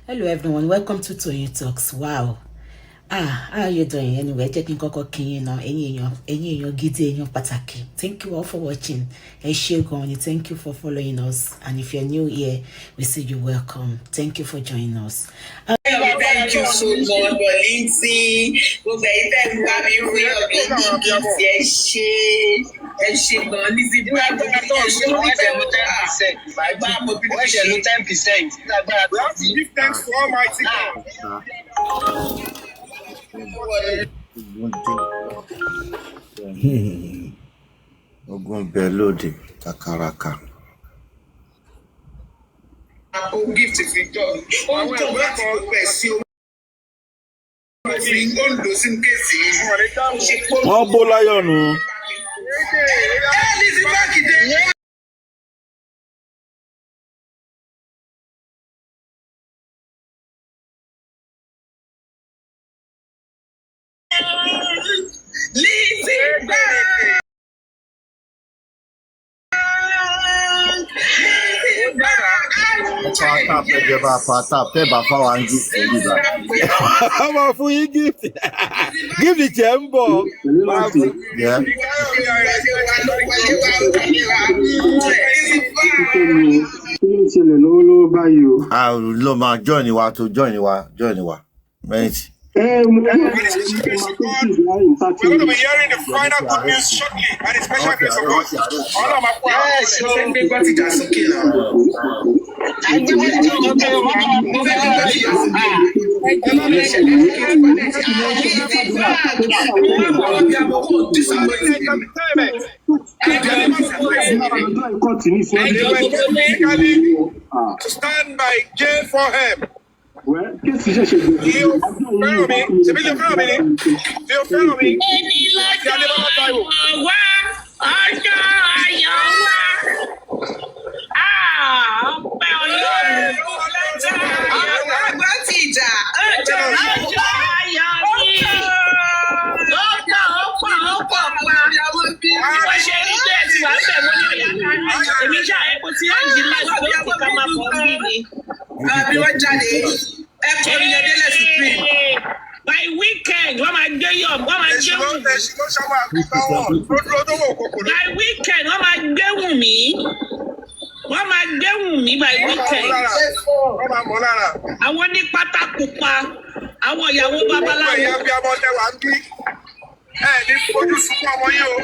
Hello everyone, welcome to Toyeen Talks. Wow. Ah, how are you doing? Anyway, jẹ́ kí n kọ́kọ́ kí yín náà, ẹ̀yin èèyàn gidi, èèyàn pàtàkì. Thank you all for watching. Ẹ ṣé gan ni, thank you for following us. And if you're new here, we say you welcome. Thank you for joining us. Thank you so much, Lindsay. Gbogbo ẹ̀yin tẹ́ ń bá mi rí ọ̀gbìn ní gift, ẹ ṣé, ẹ ṣé gan. Lizzy Bag, ẹ ṣé, mo Wọ́n dúpẹ́ ṣe lo 10%. Bá mo bí Wọ́n ṣe lo 10%. Lágbára We have to give thanks to Almighty God. Ogun dé, ogun bẹ lóde kakaraka. Àpò gift fi jọ mi. Ó ń tọ̀ láti gbogbo ẹ̀ sí owó. Mo fi ó ń lò sínú case yìí. Ó ṣe pọ́. Wọ́n bó láyọ̀nù. Ẹ Lizzy Bag dé. Lizzy Bag. Lizzy Bag. Ẹ pa tap, ẹ jẹ́ bá pa tap tẹ́ bá fáwọn gift níbà. A máa fún yín gift, gift tiẹ̀ ń bọ̀. Pẹ̀lú láti Yeah. kíkẹ́ mi o, kí ló ń ṣẹlẹ̀ lọ́wọ́lọ́wọ́ báyìí o? A ló máa join wa tó join wa, join wa mẹ́rìntì. Ẹ mo gbọ́ pé mo máa tó kí ìgbà in 30 We're going to be minutes. hearing the final good news shortly by the special grace of God. Ọlọ́run máa fún wa. Yes, Mo fẹ́ gbé gbọ́tìjà sókè náà. Mo fẹ́ gbé gbọ́tìjà sókè. Ẹ má lè ṣẹlẹ̀ kí n padà sí. Lizzy Bag. Mo máa bọ̀ wọ́n bí abọ́ kò disappoint mi. Entertainment. Ọjọ́ ìkọ́tì ní ìfẹ́. They were technically to stand by J4M. Wẹ́ case ṣẹ̀ṣẹ̀ gbẹ̀gbẹ̀. Leo Fẹ́rànmi, ṣèbí Leo Fẹ́rànmi ni? Leo Fẹ́rànmi Èmi àti lọ́jọ́ Adébọ́lá Táíwò. ayọ̀ wá, ọjọ́ ayọ̀ wá. Ah, ọpẹ́ Ọlọ́run. Àgbà ti ìjà. Ọjọ́ ayọ̀ mi. Ó pọ̀, ó pọ̀, ó pọ̀ pa. Bí wọ́n ṣe rí bẹ́ẹ̀ tí wàá bẹ̀ wọ́n ní ó yá ká. Èmi ṣáà epo tí ẹ̀jì láti lókè ká máa bọ̀ bí ni. Àbí wọ́n jáde. Ẹ kọrin yẹn délẹ̀ supreme. By weekend, wọ́n máa gbé yọ̀, wọ́n máa gbé Èṣù ló wù mí. Èṣù ló ṣọwọ́ àgùntàn wọn. Ló dúró tó wò kòkòrò. By weekend, wọ́n máa gbé wù mí. Wọ́n máa gbé wù mí by Wọ́n máa mọ̀ weekend. lára. Wọ́n máa mọ̀ lára. Àwọn ní pátá pupa, àwọn ìyàwó Gbogbo babaláwo. ẹ̀yà bí abọ́ tẹ wà ń bí. Ẹ ní fojú sunkún ọmọ yín o.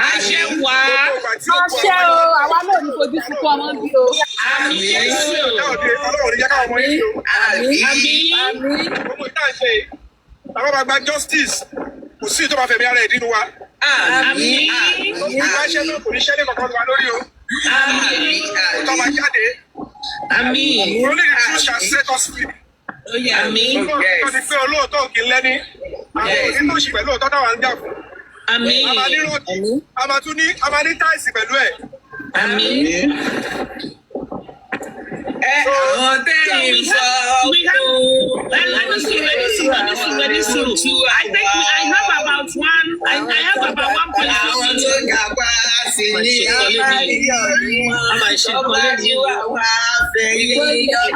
Àṣẹ wá. Gbogbo ìgbà tí ó kú Àṣẹ o, àwa náà ní fojú sunkún ọmọ bí o. Àmì Jésù. Ọjọ́ òde Ọlọ́run ní jẹ́ káwọn ọmọ yín sí o. Àmín. Àmì. Àmín. Gbogbo ìta ń ṣe yìí. Bàbá máa gba justice. Kò sí ìjọba fẹ̀mí ara ẹ̀ dínú wa. Àmì. Ìgbà iṣẹ́ náà kò ní ṣẹ́ ní kankan wa lórí o. Àmì. Tó máa jáde. Àmì. Only the truth shall set us free. Àmì. Tó ti pé olóòótọ́ òkè lẹ́ni. Àwọn onítòṣì pẹ̀lú òótọ́ táwa ń jà fún. Àmì. A máa ní rọ́ọ̀kì. A máa tún ní, a máa ní tiles pẹ̀lú ẹ̀. Àmì. Ẹ àwọn So tẹ́yìn we sọ have, we have, well, let me see, let me see, let me see, let me see. I think I have about one, I have about 1.2 Àwọn tó million. ga pa sí ní abáyọ̀ ní wọn. Ọba ní wà wá fẹ̀yìn ọjọ́.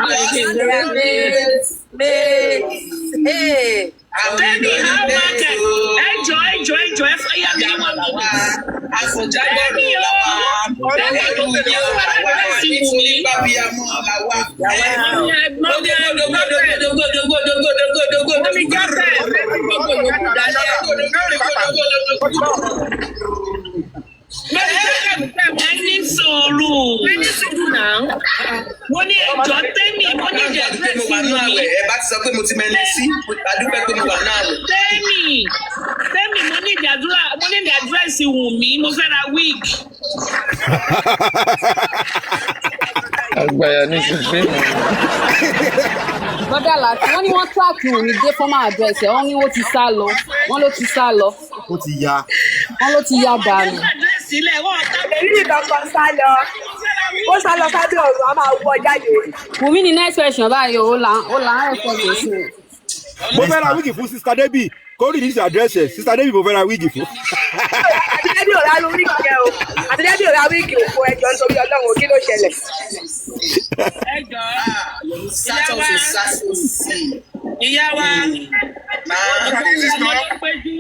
Tell me how much. Ẹ jọ̀ọ́, ẹ jọ̀ọ́, ẹ jọ̀ọ́, ẹ fẹ́ yá mi ní 1 minute. Àfọ̀njágbọ̀rọ̀ làwà. Tẹ́mi, Ẹrù ẹ fún wa ládírẹ́sì nítorí Wùmí. bábíyamọ làwà. Mummy Mummy Joseph, lẹ́tí gbogbo yòókù dálẹ́. Mummy Joseph, ẹ ní sùúrù. Ẹ ní sùúrù náà. Mo ní ẹjọ́ tẹ́mì, mo ní Pé mo àdírẹ́sì wà náà Wùmí. wẹ̀, ẹ bá ti sọ pé mo ti mẹ́ni sí, adúpẹ́ pé mo wà náà wẹ̀. Tẹ́mì, Tẹ́mì, mo ní ìdádúrà, mo ní àdírẹ́sì Wùmí, mo fẹ́ ra wig. Àgbàyà ní supreme. Bọ́dà láti wọ́n ní wọ́n track Wùmí dé former address ẹ̀, wọ́n ní ó ti sá lọ, wọ́n ló ti sá lọ, Ó ti ya. Wọ́n ló ti ya dànù. Àdírẹ́sì sílẹ̀, wọ́n ta Èyí nìkan kan sá lọ, ó sá lọ sábẹ́ ọ̀run, a máa wọ jáde. Wùmí ni next question báyìí o, ó là ń ẹ̀kọ́ gbèsè. Mo fẹ́ ra wig fún Sister Debbie, kó release address ẹ̀. Sister Debbie, mo fẹ́ ra wig fún. Àti Debbie ò ra wig yẹn o. Àti Debbie ò ra wig òfo. Ẹjọ́, nítorí Ọlọ́run, kí ló ṣẹlẹ̀? Ẹ jọ. Sátọ̀ sátọ̀. Ìyá wa. This is Ọmọ not. ló péjú.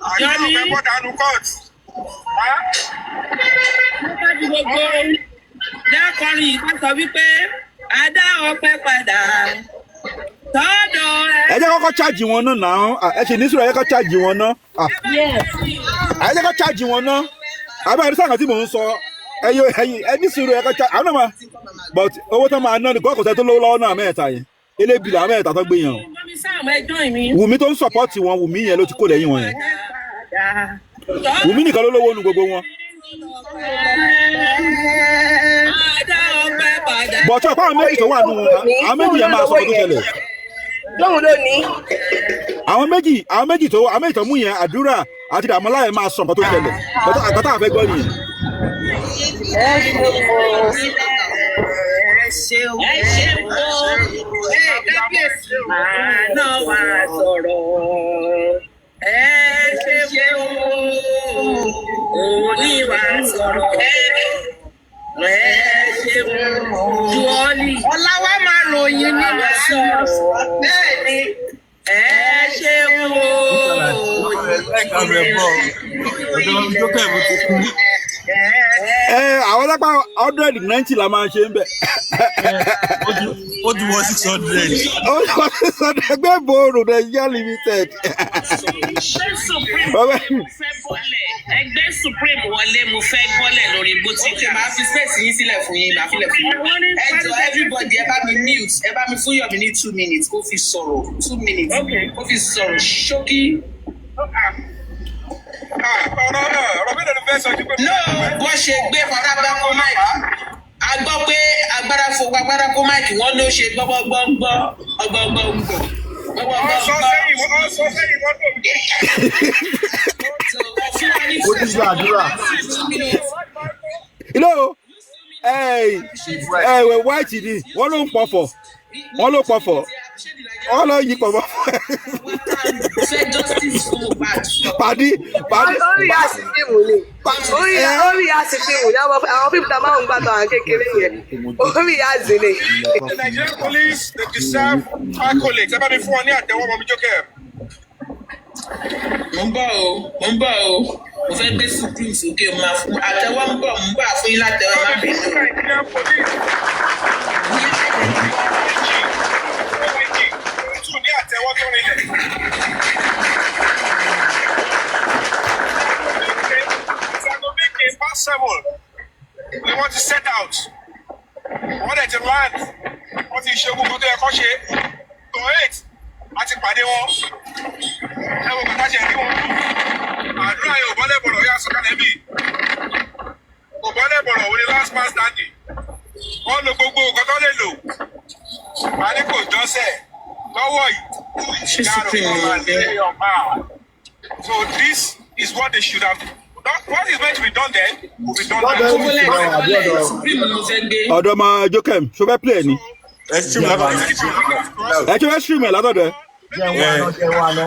Àdúrà Yọmí. fẹ́ bọ́ dànù court. Mo fẹ́ fi gbogbo dákọrin yìí ká sọ wípé a dá ọpẹ́ padà tọ́dọ̀ ẹ. Ẹ jẹ́ kọ́kọ́ charge wọn náà náà. Ah, ẹ ṣe ní sùúrù, ẹ jẹ́ kọ́ charge wọn náà. Ah, ẹ jẹ́ kọ́ charge wọn náà. Àbẹ́ ẹ̀rí sáà kan tí mò ń sọ, ẹyọ ẹyin, ẹ ní sùúrù, ẹ kọ́ charge àwọn náà máa, but owó tó máa ná ni kò sẹ́ tó lówó lọ́wọ́ náà. Mẹ́ẹ̀ta yẹn, elébi làwọn mẹ́ẹ̀ta tó gbé yẹn o. Mọ́mí sáàmù ẹjọ́ mi. Wùmí tó ń support wọn, Wùmí yẹn ló ti kó lẹ́yìn wọn yẹn. Wùmí nìkan ló lówó nu gbogbo wọn. A dá ọpẹ́ padà. But ọ̀pọ̀ àwọn méjì tó wà nù wọn, àwọn méjì yẹn máa sọ tó ṣẹlẹ̀. Lóhun ló ní. Àwọn méjì tó mú yẹn, Àdúrà àti Dàmọ́lá yẹn, máa sọ nǹkan tó ṣẹlẹ̀. Nǹkan tá a fẹ́ gbọ́ nìyẹn. Ẹ ṣe o. Ẹ ṣeun. Ẹ ṣeun o. Ẹ kábíyèsí. Àná wa sọ̀rọ̀. Ẹ ṣeun o. Òní wa sọ̀rọ̀. Ẹ ṣeun o. Juọ́lì. Ọlá wa máa ròyìn nínú Sọ̀rọ̀. Bẹ́ẹ̀ ni. Ẹ ṣeun o. Ẹ̀ka rẹ̀ bọ̀ ọ̀dọ̀ Jókè mo ti kú. Ẹ àwọn lápá 190 la máa ń ṣe ń bẹ̀. Ó ti wọ 600. Ó sọ ẹgbẹ́ bòrò Nigeria Limited. Ẹgbẹ́ Supreme mo fẹ́ bọ́lẹ̀. Ẹgbẹ́ Supreme wọlé, mo fẹ́ bọ́lẹ̀ lórí Ok, bótíkà. màá fi space yín sílẹ̀ fún yín, màá filẹ̀ fún yín. Ẹ jọ, everybody, ẹ bá mi mute, ẹ bá mi fún Yomi ní 2 minutes kó fi sọ̀rọ̀, 2 minutes kó fi sọ̀rọ̀ ṣókí. Ọ̀rọ̀ náà, ọ̀rọ̀ mélòó ló fẹ́ sọ ju pé. No, bó ṣe gbé fatágbá kó mic. A gbọ́ pé agbára fo agbára kó mic, wọ́n ló ṣe gbọ́gbọ́gbọ́ngbọ́ ọgbọ́ngbọ́ngbọ́. Wọ́n sọ sẹ́yìn, wọ́n sọ sẹ́yìn mọ́tò mi. Ó ti ṣe àdúrà. Ilé o, ẹ ẹ white ni wọ́n ló ń pọ̀fọ̀, wọ́n ló pọ̀fọ̀, wọ́n ló yí pọ̀fọ̀. Fẹ́ justice fún Mohbad. Pàdí pàdí. Orí àti fíìmù ni. Orí àti fíìmù ni àwọn fíìmù tá a máa ń gbà tó àwọn kékeré yẹn. Orí àti ni. The Nigerian police, they deserve accolades. Ẹ bá mi fún wọn ní àtẹ̀wọ́ ọmọ mi Jókè. Mo ń bọ̀ o, mo ń bọ̀ o. Mo fẹ́ gbé Supreme sókè, mo máa fún àtẹ̀wọ́ ń bọ̀, mo ń bọ̀ fún yín látẹ̀wọ́, má bínú. Nigerian police. Tún ní àtẹ̀wọ́ tó rinlẹ̀. Sago méje past seven ni wọ́n ti set out. Wọ́n dẹ̀ ti land. Wọ́n ti ṣe gbogbo tó yẹ kó ṣe. To eight, a ti pàdé wọn. Ẹ wo bàtà ṣe rí wọn. Àdúrà yóò bọ́lẹ̀ bọ̀rọ̀ yá sọ̀kalẹ̀ bí. Kò bọ́lẹ̀ bọ̀rọ̀, òun ni last man standing. Wọ́n lo gbogbo nǹkan tó lè lò. A ní kò jọ́sẹ̀ lọ́wọ́ yìí. Ṣé Supreme ni mo fẹ́? So this is what they should have done. What is meant to be done then will be done Lọ́dọ̀ now. ẹ̀rí ti wà àbí ọ̀dọ̀ Supreme ni mo fẹ́ gbé. Ọ̀dọ̀ ọmọ Jókèm, ṣó fẹ́ play ni? Ẹ stream látọ̀dọ̀ Ẹ ṣe fẹ́ stream ẹ̀ látọ̀dọ̀ ẹ. Jẹ́ ń wá ná, jẹ́ ń wá ná,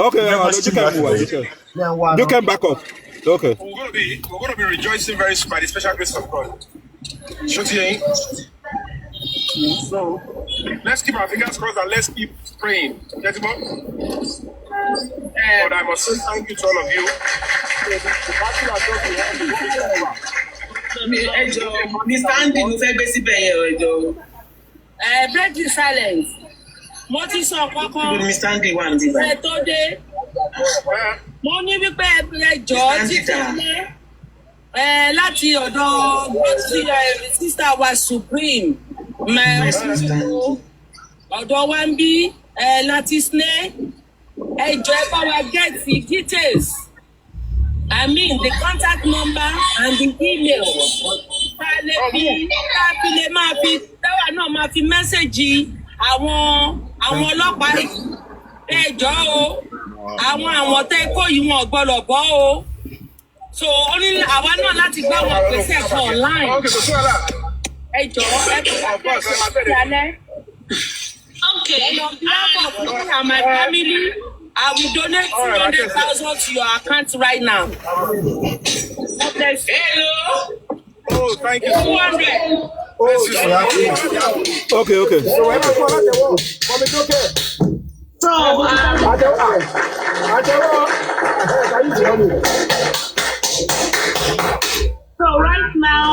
Ok, ọ̀dọ̀ Jókèm wà, Jókèm. Jẹ́ ń wá ná. Jókèm back up. Ok. We're gonna be rejoicing very soon by the special grace of God. Ṣó ti yé yín? So let's keep our fingers crossed and let's keep praying. Gentlemen, but I must say thank you to all of you. Ẹ jọ, Mr. Andy mo fẹ́ gbé síbẹ̀ yẹn o, ẹ jọ. Ẹ break the silence. Mo ti sọ kankan. Ibo ni Mr. Andy wà níbí Ẹ báyìí? tó dé. Mo ní wípé ẹ jọ̀ọ́, títí ilé ẹ láti ọ̀dọ̀ sister wa Supreme mẹ ọ̀dọ̀ wa ń bí ẹ láti sinẹ́. Ẹ jọ̀ọ́, ẹ bá wa get the details, I mean the contact number and the email, tá a fi lè máa fi táwa náà máa fi message àwọn ọlọ́pàá yìí. Ẹ jọ̀ọ́ o, àwọn tẹ́ kó yìí, wọn ò gbọ́dọ̀ bọ́ o. So ó ní àwa náà láti gbá wọn pèsè kan online. Ẹ jọ̀ọ́, ẹ kò bá tẹ̀sí alẹ́. Okay. Ẹ lọ bí of me and my family, I will donate All right, 200,000 to your account right now. God bless you. Hello. Oh, thank you so much. 200. Oh, thank you. Okay. So ẹ máa fún alátẹ̀wọ́, mọ̀mí jókè. So, Àtẹ̀wọ́, àtẹ̀wọ́, ẹ̀ka yìí ti wọ́n. So right now,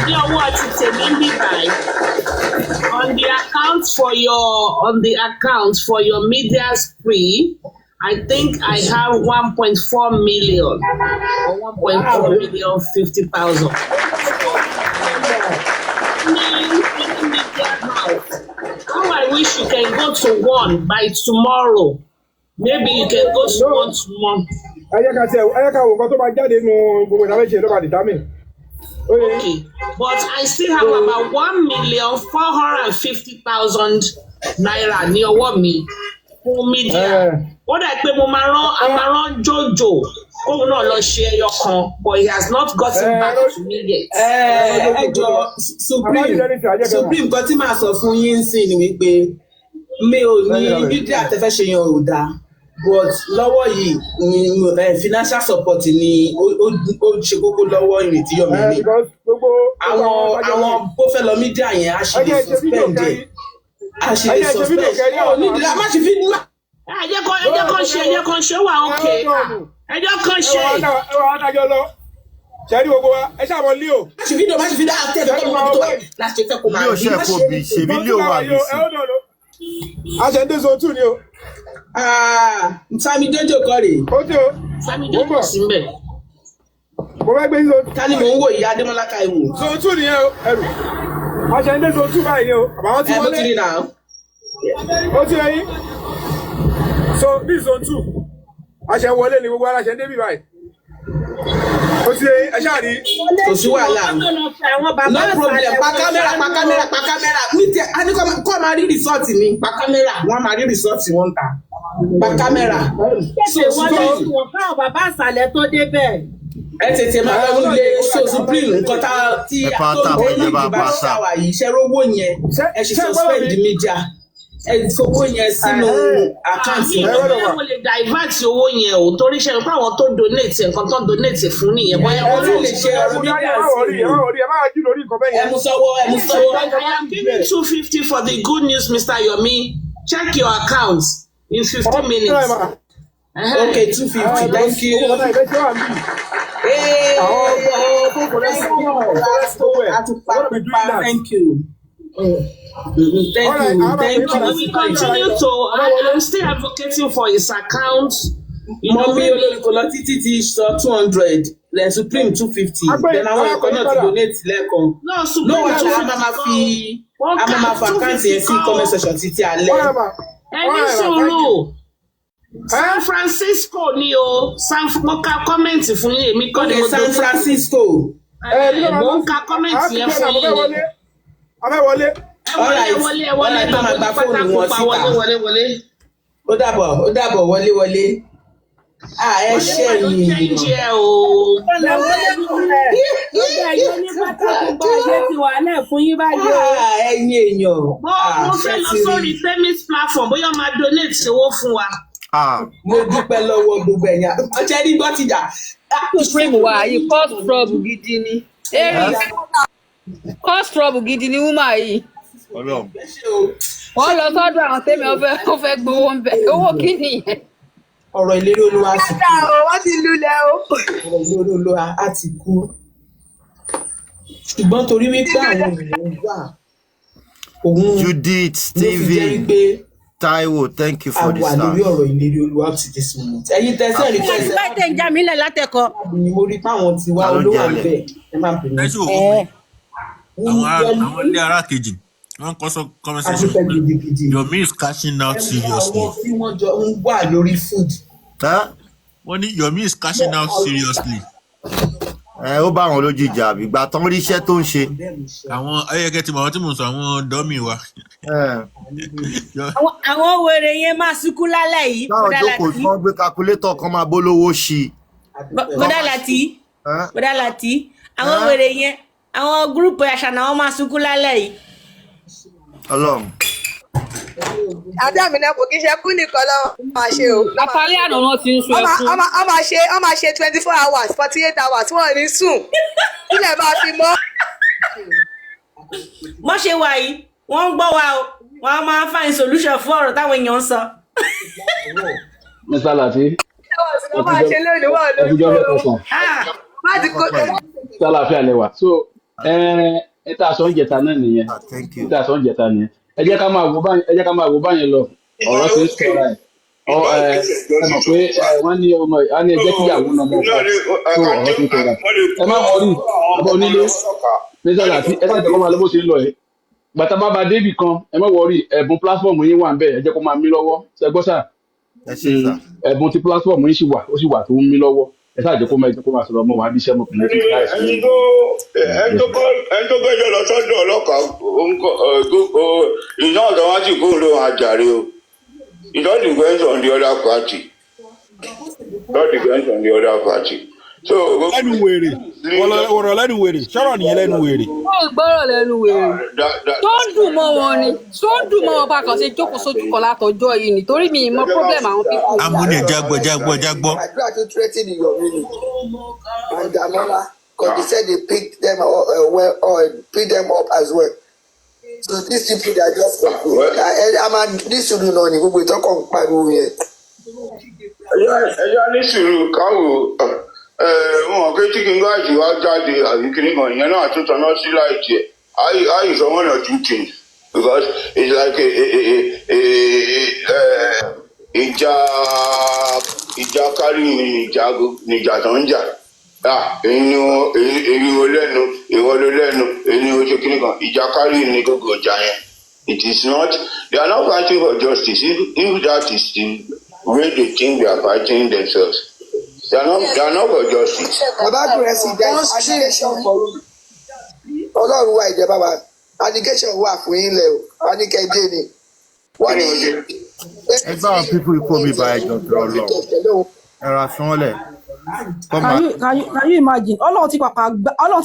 ní ọwọ́ ti tèmi ń bí báyìí. On the account for your media spree, I think I have 1.4 million or 1.4,050,000. Any media house. How I wish you can go to one by tomorrow. Maybe you can go to one tomorrow. Ẹ jẹ́ ká tiẹ̀, ẹ jẹ́ ká wo nǹkan tó máa jáde nínú gbogbo ìdáwọ́ ìṣe ló máa determine. Okay, but I still have about 1,450,000 naira ní ọwọ́ mi fún media. Ó dà pé mo máa rán a máa rán Jojo kóun náà lọ ṣe ẹyọ kan, but he has not gotten back to me yet. Ẹ jọ, Supreme, Supreme, nǹkan tí màá sọ fún yín sí ni wípé mi ò ní media tẹ́fẹ́ ṣe yẹn ò dáa, but lọ́wọ́ yìí financial support ni ó ṣe kókó lọ́wọ́ ìrètí Yomi ní. Àwọn bó fẹ́ lọ media yẹn, a ṣì lè suspend ẹ̀, a ṣì lè suspend ẹ̀. Ò ní ìdílé, a má ṣe fídíò. Ẹ jẹ́ kó ṣe, ẹ jẹ́ kó ṣe wà ókè. Ẹ jẹ́ kó ṣe. Ẹ wà á dájọ́ lọ. Ṣẹ́rí gbogbo wa, ẹ ṣáà mọ Leo. Má ṣe fídíò, má ṣe fídíò, àti ẹ̀fẹ́ kọ́ mọ́ tó wà láti ṣe fẹ́ kó máa Leo rí. ṣe Má kò ṣe bí ṣèbí Leo wà bí sí. A ṣe ń dé zone two ni o. Sami Jojo kọ́ rèé. Ó ti o. Sami Jojo sí ń bẹ̀. Mo fẹ́ gbé zone. Ta ni mò ń wò yìí? Adémọ́lá Táíwò. Zone two nìyẹn o, ẹrù. A ṣe ń dé zone two báyìí ni o. Àbáwọn ti Ẹ mo wọlé. ti rí náà. Ó ti yẹ yín. So bí zone two. A ṣe ń wọlé ni gbogbo ara ṣe ń dé bí báyìí. Ó ti yẹ yín, ẹ ṣáà rí. Kò sí wàhálà. No problem. Pa kámẹ́rà, pa kámẹ́rà, pa kámẹ́rà. Mi tiẹ̀, a ní kọ́ máa rí result ni. Pa kámẹ́rà, wọ́n máa rí result wọn ta. Pa kámẹ́rà. So Tètè wọlé Supreme, sí wọn káwọn bàbá àṣàlẹ̀ tó débẹ̀. ẹ tètè máa lọ nílé. So Supreme, nǹkan tá tí Ẹ pa tó tap, ń ẹ jẹ́ ní bá ìdìbò pa tap. ṣàwà yìí, ṣe rówó yẹn, ẹ ṣe suspend media, ẹ fowó yẹn sínú àkáǹtì Mi ò bóyá mo lè divert owó yẹn o, torí ṣe pé àwọn tó donate nǹkan tó donate fún nìyẹn, bóyá Ẹ wọ́n tún lè ṣe ọ̀rọ̀ media sí Ẹ má wọrí, ẹ má jí lórí nǹkan bẹ́ẹ̀ ẹ yẹn. mú sọ́wọ́, ẹ mú sọ́wọ́. I am giving 250 for the good news, Mr. Yomi. Check your account in 15 minutes. Okay, 250, thank you. Owó kan náà ìfẹ́ ṣé wà ń bì. Hey, Àwọn tó kọ̀ lẹ́sìn gbogbo ẹ̀. Thank you. Thank you, thank We you. will continue to. I'm still advocating for his account. You know, Mọ́mí maybe olórí kò lọ títí ti sọ 200, then Supreme 250, then àwọn ẹ̀kọ́ náà ti donate lẹ́ẹ̀kan. No, No Supreme wàhálà, 250 a máa ma fi Wọ́n a máa ma fa kà àkáǹtì yẹn sí 250 comment section títí alẹ́. Ẹni sùúrù. San Francisco ni o. San, mo ka comment fún yín, èmi kọ́ ni Okay, mo San donate. Francisco. Mo ń ka comment yẹn fún yín ni. A fẹ́ wọlé. Ẹ wọlé, ẹ wọlé, ẹ wọlé, Alright, tó máa gba bàbá fóònù onípátákó wọn pa síta. wọlé wọlé wọlé. Ó dàbọ̀, ó dàbọ̀, wọlé wọlé. Ah, ẹ ṣé Wọlé wà ló ẹ̀yin change èèyàn. ẹ o. Gbogbo ẹ̀yin onípátákó pa ayé ti wà lẹ̀ fún yín báyìí o. Ah, ẹ̀yin èèyàn. Mo Ah, mo ṣé fẹ́ lọ ti rí? sórí Temis platform, bóyá máa donate owó fún wa. Mo dúpẹ́ lọ́wọ́ gbogbo ẹ̀yin. Ọjọ́ ní gbọ́ ti jà. Supreme wa yìí cause trouble gidi ni. Aries cause trouble gidi ni woman yìí. Ọlọ́run. Wọ́n lọ sọ́dọ̀ àwọn tẹ́mi ọ̀fẹ́ ó fẹ́ gbowó ń bẹ̀. Owó kí nìyẹn? Ọ̀rọ̀ ìlérí Olúwa sì kú. Dáadáa o, wọ́n ti lulẹ̀ o. Ọ̀rọ̀ ìlérí Olúwa á ti kú. Ṣùgbọ́n torí wípé àwọn èèyàn wà, òun Judith ló fi jẹ́ Stephen wípé Taiwo, thank you a for the wà lórí stars. ọ̀rọ̀ ìlérí Olúwa up to this moment. Ẹ̀yin tẹ́sán request ẹ Báyìí tẹ̀ ń já mi lẹ̀ látẹ̀kọ́. ni mo rí páwọn ti wá Ta ló olówó jalè? àbẹ̀ ẹ má bínú. Ẹ ṣe òkú pé àwọn ilé ara kejì wọ́n kọ́ sọ comment section Adúpẹ́ pé gidigidi. Yomi is cashing out Ẹ wo seriously. àwọn tí wọ́n jọ ń wà lórí food. Wọ́n ní Yomi is cashing out seriously. Ẹ ó bá àwọn lójijì àbí ìgbà tán rí iṣẹ́ tó ń ṣe. Àwọn ayẹyẹ tí mo àwọn tí mo sọ àwọn dọ́mì wa. Àwọn wèrè yẹn máa sunkún lálẹ́ yìí. Táwọn Bọ́dá jókòó Láti. tí wọ́n gbé calculator kan máa bólówó ṣí i. Bọ́dá Láti. Bọ́dá Láti. Àwọn wèrè yẹn, àwọn gúrùpù àṣànà wọn máa sunkún lálẹ́ yìí. Ọlọ́run. Àbí àmì náà kò kí ṣe kú nìkan lọ́wọ́ máa ṣe o. Àtàlẹ́ àná wọn ti ń sun ẹkún. Wọ́n máa ṣe, wọ́n máa ṣe 24 hours, 48 hours, wọ́n ò ní sùn. Ilẹ̀ máa fi mọ́. Bọ́n ṣe wà yìí, wọ́n ń gbọ́ wa o, wọ́n á máa find solution fún ọ̀rọ̀ táwọn èèyàn ń sọ. Mr. Lati, Wọ́n máa ṣe lónìí, wọ́n ò ẹtijọ́ lójú mẹ́ta oorun. sàn. Má ti kó. Sálàáfíà lẹwà. So ẹ tá a sọ ń jẹta náà nìyẹn. Ẹ tá a sọ ń jẹta nìyẹn. Ẹ jẹ́ ká máa wo báyẹn, ẹ jẹ́ ká máa wo báyẹn lọ. Ọ̀rọ̀ ti ń sọ̀rọ̀ ẹ̀. Ọ ẹ ẹ mọ̀ pé wọ́n ní ọmọ ẹ ní ẹ jẹ́ kíyàwó náà mọ̀ ọkọ. So ọ̀rọ̀ ti ń sọ̀rọ̀ ẹ̀. Ẹ má worry, ọba onílé. Mr. Lati, ẹ sáà jẹ́ kó máa lọ bó ṣe ń lọ yìí. Bàtà bàbá débì kan, ẹ má worry, ẹ̀bùn platform yín wà ń bẹ̀, ẹ jẹ́ kó máa mí lọ́wọ́. Ṣẹ gbọ́ sà? Ẹ ṣe sà. Ẹ̀bùn tí platform yín sì wà, ó sì wà tó ń mí lọ́wọ́. Ẹ sáà jẹ́ kó máa, ẹ jẹ́ kó máa sọ̀rọ̀, ọmọ wa bí iṣẹ́ ọmọkùnrin ti láìsí. Ẹni tó gbẹ́jọ́ lọ sọ́dọ̀ ọlọ́pàá iná ọ̀dọ́ wọn sì kúrò lóhun àjàre o. It all depends on the other party, it all depends on the other party, so. Lẹ́nu wèrè, ọ̀rọ̀ lẹ́nu wèrè, sọ̀rọ̀ nìyẹn lẹ́nu wèrè. Wọ́n gbọ́rọ̀ lẹ́nu wèrè tó ń dùn mọ́ wọn ni, tó ń dùn mọ́ wọn bá kàn ṣe jókòó sójú kan látọjọ́ yìí nítorí mi ì mọ problem àwọn people. Amúni, ẹja gbọ́, ẹja gbọ́, ẹja gbọ́. Àdúrà tó threaten Yomi ni and Damola, 'cause they said they picked them up, well, pick them up as well. So these people, they are just a máa ní sùúrù náà ní gbogbo ìtọ́kọ̀ ń pariwo yẹn. Ẹyá ní sùúrù káwò ẹ wọn pé tí kí n gáàjì wá jáde àbí kíní kan, ìyẹn náà tún tanná sí láìtì ẹ. I sọ one or two things because it's like a ìjà kárí ni, ìjà níjà tó ń jà. Ah, èyí ni wọn, èyí wo lẹ́nu, ìwọ ló lẹ́nu, èyí ni o ṣe kíní kan, ìjà kárí ni gbogbo ìjà yẹn. It is not, they are not fighting for justice. If that is the way they think they are fighting themselves, they are not for justice. Bàbá Kúrẹ́sì, there is allegation for you. Ọlọ́run wa, ìjọba wa, allegation wà fún yín lẹ o, wọ́n ní kẹ́ẹ́dé ni. Wọ́n ní Ẹ gbá àwọn people ikú omi bá ẹjọ tó lọ, ẹ ra fi wọn lẹ kọ́ máa. Can you imagine? Ọlọ́run ti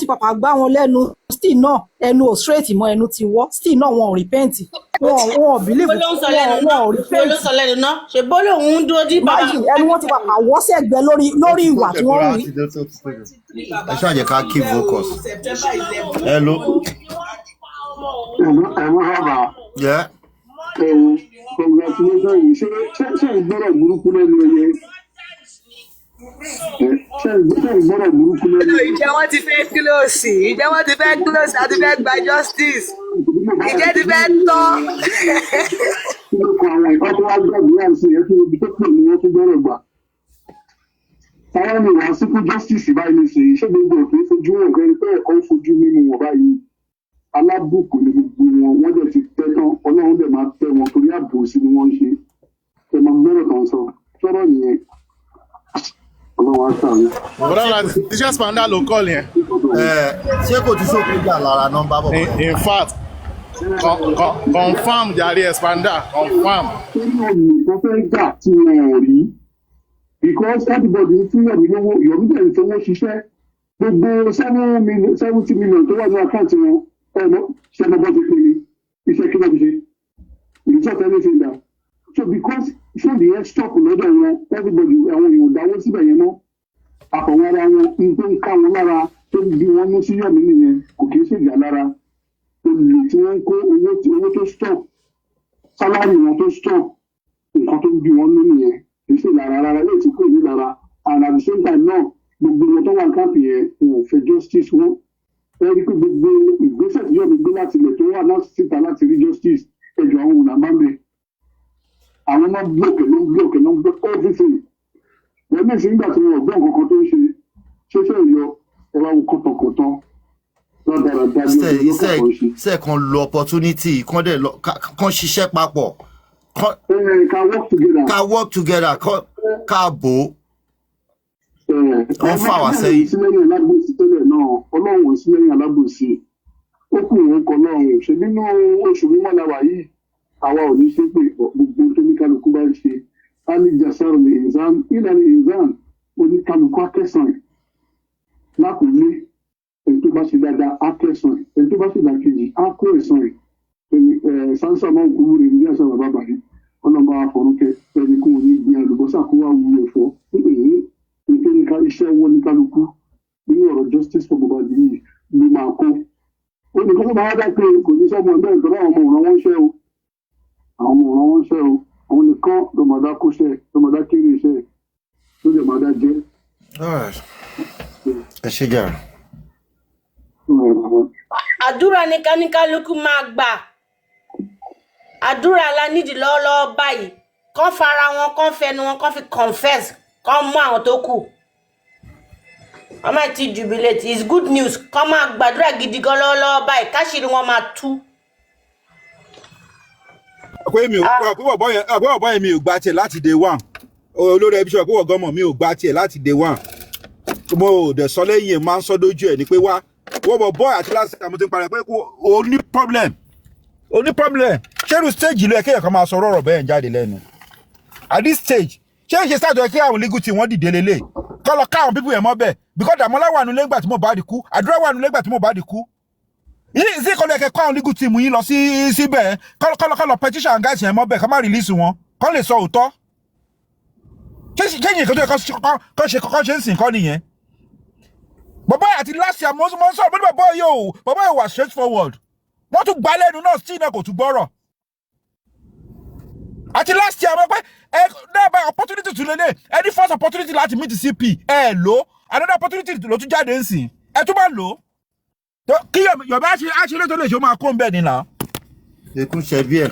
pàpà gbá wọn lẹ́nu, still náà ẹnu ò straight mọ́, ẹnu ti wọ́, still náà wọn ò repent, wọn ò believe. Bó ló ń sọ lẹ́nu wọn náà wọn ò bó repent. ló ń sọ lẹ́nu náà ṣe bó lòun ń dúró dí bàbá. Imagine, ẹnu wọn ti pàpà wọ́ sẹ́gbẹ́ lórí ìwà tí wọ́n ń rí. Ẹ ṣáà jẹ́ ká keep focus. Hello. Ẹ̀rọ bàbá. Yeah. Ẹ̀wọ̀n, congratulations yìí. Ṣé ìgbọ́rọ̀ burúkú lẹ́nu ẹyẹ? Ṣé ìgbọ́rọ̀ burúkú lẹ́nu ẹyẹ? Ìjẹ́ wọ́n ti fẹ́ close, ìjẹ́ wọ́n ti fẹ́ close, àti fẹ́ gba justice, ìjẹ́ ti fẹ́ tán. Kí ló kan àwọn ìkọ́ tó wá gbàdúrà sí ẹ fún ibi tó pè ní wọ́n tún gbọ́rọ̀ gbà? Táwọn ni wàá síkú justice báyìí nísìnyí, ṣé gbogbo òfin fojú wọn kẹrin pé ẹ̀kọ́ ń fojú mímu wọn báyìí? Alábùkù ni gbogbo wọn, wọ́n dẹ̀ ti tẹ́ tán, Ọlọ́run dẹ̀ máa tẹ́ wọn torí àbòsí ni wọ́n ń ṣe. Ẹ máa gbọ́rọ̀ tán sọ, sọ̀rọ̀ nìyẹn. Ọlọ́run á ṣàánú. Bọ́dá láti iṣẹ́ spanda ló kọ́ yẹn. Ẹ ṣé kò ti sókè jà lára nọ́mbà bọ̀? In fact, confam jàre, expander confam. Torí ọ̀nà tó fẹ́ gbà tí wọn ò rí, because everybody ń fún Yomi lówó, Yomi dẹ̀ ń fowó ṣiṣẹ́. Gbogbo 7 million, 70 million tó wà ní àkáǹtì wọn, ọmọ ṣẹlẹ bọ́ ti pín ní iṣẹ́ kí wọ́n fi ṣe ìjọ anything down. So because fóònù yẹn stop lọ́dọ̀ wọn, everybody, àwọn èèyàn ò dáwó síbẹ̀ yẹn mọ́, àfọwọ́n ara wọn ń tó ń ká wọn lára, tó ń bí wọn mú sí Yomi nìyẹn. Kò kì í ṣèjà lára olè tí wọ́n ń kó owó, tí owó tó stop, salary wọn tó stop, nǹkan tó ń bí wọn nínú nìyẹn. Kì í ṣe lára rárá lè tí kò ní lára. And at the same time náà, gbogbo wọn tó wà ní camp yẹn, wọn ò fẹ́ justice. Wọn ẹ rí i pé gbogbo ìgbésẹ̀ tí Yomi gbé láti ilẹ̀ tó wà láti síta láti rí justice, ẹjọ́ àwọn òun làbá ń bẹ, àwọn náà block ẹ̀, ló ń block ẹ̀, ló ń block everything. Wọ́n ní ìsìn nígbà tí wọn ò gbọ́ nǹkan kan tó ń ṣe ṣẹṣẹ yọ, ẹ wá wo kọ́tọ̀kọ̀tọ̀ lọ́dàràdà bí iṣẹ́ ọdún iṣẹ́ lọ́kọ̀ọ̀kan ṣe. Iṣẹ́ kan lo opportunity kan dẹ̀ lọ kan ṣiṣẹ́ papọ̀. Ká work together. Ká work together, ká bò ó. Wọ́n fà wá sẹ́yìn. Sí lẹ́yìn alábòsí tẹ́lẹ̀ náà, Ọlọ́run ò sí lẹ́yìn alábòsí, ó kù òun kọ lọ́run ṣe nínú oṣù mímọ́ la wà yìí. Àwa ò ní ṣe pé gbogbo tó ní kálukú bá ń ṣe ali jasaru ní ìzán ìlànà ìzán, oníkálukú akẹ́sàn ẹ̀ lákòólé. Ẹni tó bá ṣe dáadáa á kẹsàn ẹ̀, ẹni tó bá ṣe ìdàkejì á kó ẹ̀san ẹ̀. Ẹ sánsá máa ń kú rè ní àṣà bàbá bàrí ọlọ́mọ àfọ̀rúnkẹ́ ẹni kò ní gbin àlùbọ́sà kó wá wu ẹ̀fọ́ èyí nítorí ká iṣẹ́ ọwọ́ ní kálukú nínú ọ̀rọ̀ justice for Mohbad yìí ló máa kó. Ó ní kókó máa dá pé kò ní sọ́mọ ẹgbẹ́ ìtọ́lá àwọn ọmọ òràn wọn ṣẹ́ o, àwọn ọmọ òràn wọn ṣẹ́ o, àwọn nìkan ló máa dá kóṣẹ́, ló máa dá kéré iṣẹ́, ló lè máa dá jẹ́. Ẹ ṣe jà. Àdúrà ní káníkálukú máa gbà, àdúrà la nídìí lọ́wọ́lọ́wọ́ báyìí. Kán fara wọn, kán fẹnu wọn, kán fi confess, kán mú àwọn tó kù. Wọ́n máa ti jubilate, it's good news. Kán máa gbàdúrà gidi gan lọ́wọ́lọ́wọ́ báyìí, káṣírí wọn máa tú. Pé mi ò pé bọ̀bọ̀ yẹn, pé bọ̀bọ̀ yẹn, mi ò gba tiẹ̀ láti day one. Olórí ẹbí sọ pé wọ́n gọ́mọ̀, mi ò gba tiẹ̀ láti day one. Mo ò dẹ̀ sọ lẹ́yìn ẹ̀, máa ń sọ dójú ẹ̀ ni pé wá wọ́n bọ̀ bọ́ àti láti àmọ́ tí ń parẹ́ pé o ní problem, o ní problem. Ṣé irú stage ìlú ẹ̀ kéèyàn kan máa sọ ọ̀rọ̀ bẹ́ẹ̀ jáde lẹ́nu at this stage? Ṣé ìṣe sáà tó yẹ kí àwọn legal team wọ́n dìde lélẹ̀ kọ́ lọ ká àwọn people yẹn mọ́ bẹ́ẹ̀? Because Dàmọ́lá wà nulẹ̀ ńgbà tí Mohbad kú, Àdúrà wà nulẹ̀ ńgbà tí Mohbad kú. Yìí sí kọ́lọ́ ẹ̀kẹ́ kọ́ àwọn legal team yín lọ sí síbẹ̀, kọ́ lọ petition and guys yẹn mọ́ bẹ́ẹ̀, kọ́ má release wọn, kọ́ lè sọ òótọ́. Ṣé yìí nǹkan tó yẹ kọ́ ṣe ń sìn kọ́ nìyẹn? Bàbá yìí àti last year mo ń sọ̀rọ̀, mo ní bàbá yìí o, bàbá yìí wà straight forward. Wọ́n tún gbá lẹ́nu náà sí náà, kò tún gbọ́rọ̀. Àti last year mo pé ẹ náà bá opportunity tún lélẹ̀ ẹ ní first opportunity láti meet CP, ẹ lò. Another opportunity ló tún jáde ń sìn, ẹ tún bá lò ó kí Yomi àṣírí tó lè ṣe, ó máa kó ń bẹ́ẹ̀ ni nà. Ikú ṣe bí ẹ.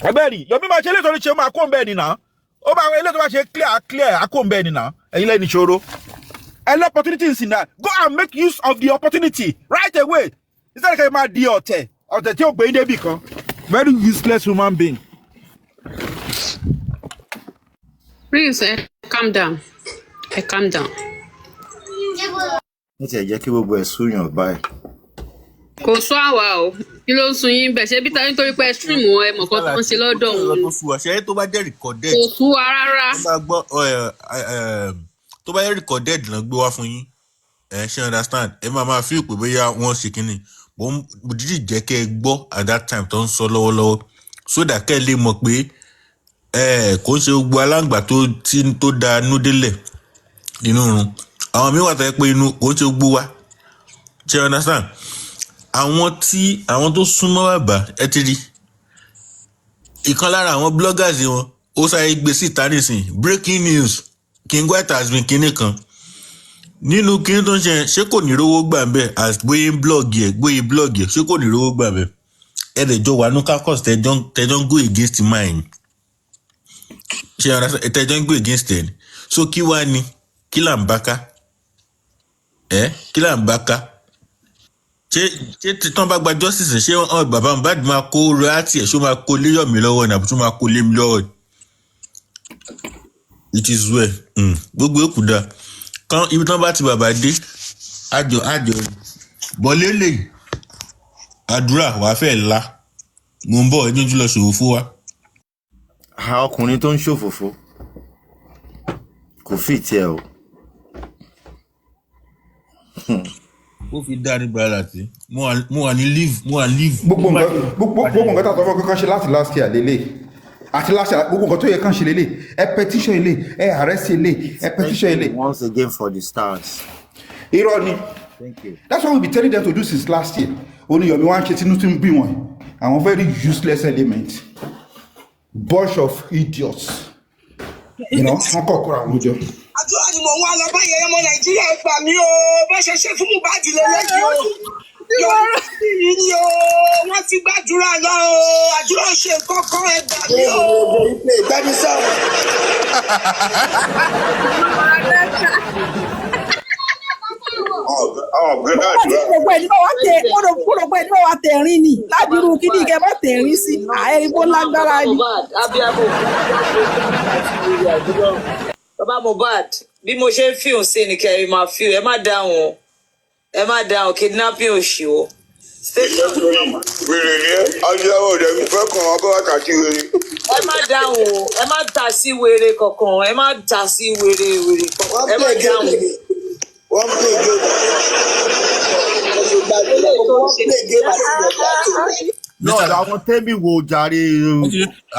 Ẹgbẹ́ ni Yomi máa ṣe eléyìí tó lè ṣe, ó máa kó ń bẹ́ẹ̀ ni nà. Ó máa eléyìí tó bá ṣe clear clear, á kó ń bẹ́ẹ̀ ni nà. Ẹ̀yin lẹ́ni ìṣòro ẹ lọ opportunity ń sìn náà, go and make use of the opportunity right away instead kẹ́ ẹ máa di ọ̀tẹ̀ ọ̀tẹ̀ tí ò gbé yín débì kan. Very useless human being. Please, calm down. Calm down. Ní tiẹ̀ jẹ́ kí gbogbo ẹ̀ súyàn báyìí. Kò sún àwa o. Kí ló ń sun yín bẹ̀? Ṣé bí ta nítorí pé stream wọn, ẹ mọ̀ kan tó ń ṣe lọ́dọ̀ nǹkan òun tó sú wa ṣe, tó bá jẹ́ recorded. Kò sú wa rárá. Tó bá gbọ́ ẹ, ẹ, tó bá jẹ́ recorded náà gbé wá fún yín, ẹ ṣe understand, ẹ máa máa feel pé bóyá wọ́n ṣe kínní. Mo dídì jẹ́ kẹ́ ẹ gbọ́ at that time tó ń sọ lọ́wọ́lọ́wọ́, so that kẹ́ ẹ lè mọ̀ pé ẹ kò ń ṣe gbogbo aláǹgbà tó tí tó da inú délẹ̀ nínú run. Àwọn míì wà tó yẹ pé inú kò ń ṣe gbogbo wa ṣe understand. Àwọn tí àwọn tó súnmọ́ bàbá, ẹ ti rí ìkan lára àwọn bloggers wọn, ó sáré gbé síta nísìnyí, breaking news, King White has been kinní kan nínú kinní tó ń ṣe yẹn, ṣé kò ní rówó gbà ń bẹ̀ as bóyá ń blog yẹ, bóyá blog yẹ, ṣé kò ní rówó gbà ń bẹ̀? Ẹ lè jọ wà ní caucus, tẹjọ ń go against mine, ṣe understand, tẹjọ ń go against ẹ ni. So kí wá ni kí là ń bá ká ẹ, kí là ń bá ká? Ṣé tí wọ́n bá gba justice, ṣé wọn bàbá Mohbad máa kó royalty ẹ̀, ṣó máa kó lé Yọ̀mí lọ́wọ́ ni àbí ṣó máa kó lé mi lọ́wọ́ ni? It is well. Gbogbo èkó dáa kan ibi tí wọ́n bá ti bàbá dé, àjọ àjọ bọ́lélẹ̀ àdúrà wàá fẹ́ la. Mo ń bọ̀, ẹni ojú lọ ṣòwò fún wa. Ha, ọkùnrin tó ń ṣòfófó kò fi tiẹ̀ o. Ó fi dá nígbà láti mo wà ní leave, mo wà leave. Gbogbo nǹkan tá a sọ fún kankan ṣe láti last year lélẹ̀, àti last year, gbogbo nǹkan tó yẹ kán ṣe lélẹ̀. Ẹ petition ilé, ẹ arrest ilé, ẹ petition ilé. Once again for the stars. Irọ́ ni. Thank you. That's what we be telling them to do since last year. Oníyọ̀mí wá ń ṣe tinú tí ń bí wọn, àwọn very useless element, bunch of idiots, wọn kọ̀ kóra àwọn jọ. Àdúrà ni mò ń wá lọ báyẹn. Ọmọ Nàìjíríà, ẹ gbà mí o. Bó ṣe ṣe fún Mohbad lélẹ́yìí o, Yorùbá yìí ni o, wọ́n ti gbàdúrà lọ o, àdúrà ò ṣe nǹkan kan, ẹ gbà mí o. Gbẹ́ni sọ̀rọ̀. Àwọn ọ̀gá Mo ti rò pé ẹni bá wá tẹ, mo rò pé ẹni bá wá tẹ̀rín ni ládùúrú kíní kẹ bá tẹ̀rín sí àẹ́rí bó lágbára ni. Mohbad abiyamọ, bàbá Mohbad, bí mo ṣe ń fíìmù sí ni kẹrin máa fíìmù. Ẹ má dáhùn o, ẹ má dáhùn kidnapping òṣì o. Wèrè ni ẹ́, adúláwọ̀ ọ̀dẹ̀ mi fẹ́ kàn wọ́n kó wá kà sí wèrè. Ẹ má dáhùn o, ẹ má ta sí wèrè kankan, ẹ má ta sí wèrè wèrè kankan, ẹ má dáhùn. Wọ́n play game. Wọ́n play game àti ìjọba. Lọ́ọ̀dọ̀ àwọn tẹ́mi wo jàre.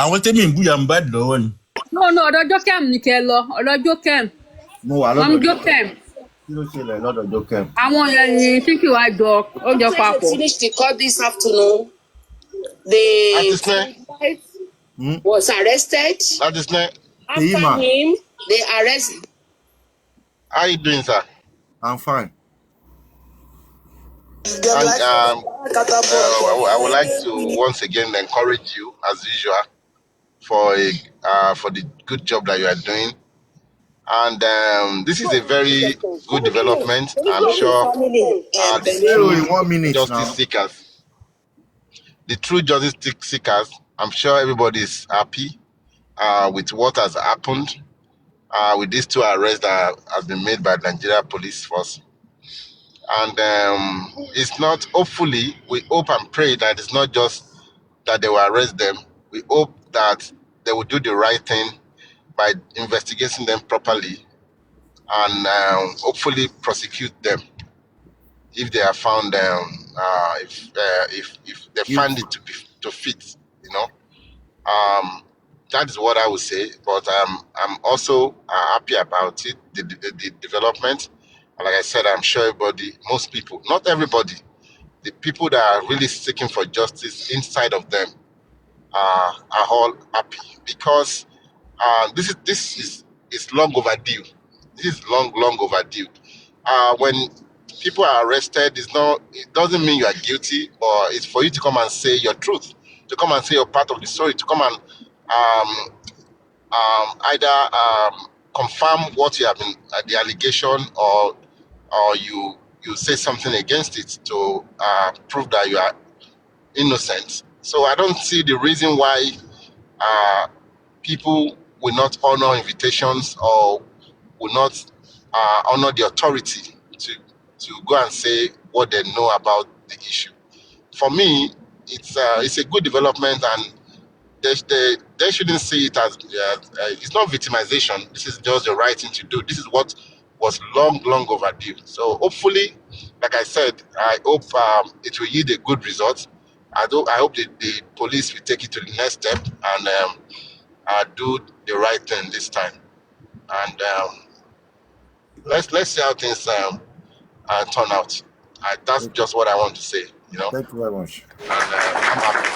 Àwọn tẹ́mi ń búya Mohbad lọ́wọ́ ni. No, ọ̀dọ̀ Jókèm ni kẹ́ ẹ lọ, ọ̀dọ̀ Jókèm. Mo wà Mọ̀mí lọ́dọ̀. Jókèm. Kí ló ṣẹlẹ̀ lọ́dọ̀ Jókèm? Àwọn yẹn ni Síkì wá jọ ó jọ After papọ̀. they finished the court this afternoon, the Atisne, was arrested. Atisne, After him, they arrest how you doing, sir? I'm fine. And I would like to once again encourage you, as usual, for the good job that you are doing. And this is a very good development. I'm sure the Zero in true 1 minute justice now. seekers, the true justice seekers, I'm sure everybody is happy with what has happened with these two arrests that has been made by the Nigeria Police Force. And it's not, hopefully, we hope and pray that it's not just that they will arrest them. We hope that they will do the right thing by investigating them properly and hopefully prosecute them if they are found, if they find it to be to fit. That is what I would say. But I'm also happy about it, the development. And like I said, I'm sure everybody, most people, not everybody, the people that are really seeking for justice inside of them are all happy because this is long overdue. This is long, long overdue. When people are arrested, it doesn't mean you are guilty, but it's for you to come and say your truth, to come and say your part of the story, to come and either confirm what you have been the allegation, or you say something against it to prove that you are innocent. So I don't see the reason why people will not honor invitations or will not honor the authority to go and say what they know about the issue. For me, it's a good development, and they shouldn't see it as it's not victimization. This is just the right thing to do. This is what was long, long overdue. So hopefully, like I said, I hope it will yield a good result. I do. I hope the police will take it to the next step and do the right thing this time. And let's see how things turn out. That's just what I want to say. Thank you very much. And I'm happy.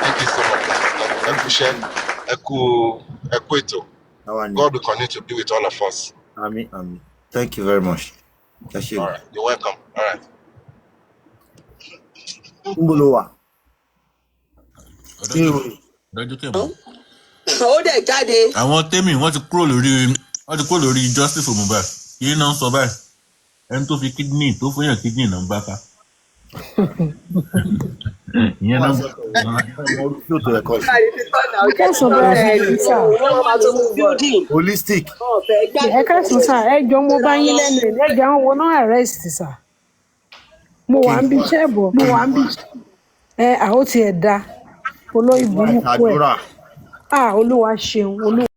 Thank you so much. Ẹ kú iṣẹ́, ẹ kú ẹ kú ètò. Àwa ni. God will continue to be with all of us. Àmín, àmín. Thank you very much. Ẹ ṣé. All right. You're welcome. All right. Níbo ló wà? Ọ̀dọ̀ Jókèm. Ó dẹ̀ jáde. Àwọn tẹ́mì wọ́n ti kúrò lórí justice for Mohbad. Kí náà ń sọ báyìí? Ẹni tó fi kidney tó fún yàn kidney náà ń bá ká. Ìyẹn náà. Ẹ káàsán, bọ́lá sà. Holistic. Ẹ káàsán sà, ẹ jọ, mo bá yín lẹ́nu ẹ̀. Ẹ jọ, àwọn wo náà arrest sà? Mo wà ń bí iṣẹ́ bọ̀, mo wà ń bí ẹ àwọn tiẹ̀ da olórí burúkú ẹ̀. Àdúrà. Ah, Olúwa ṣeun, Olúwa.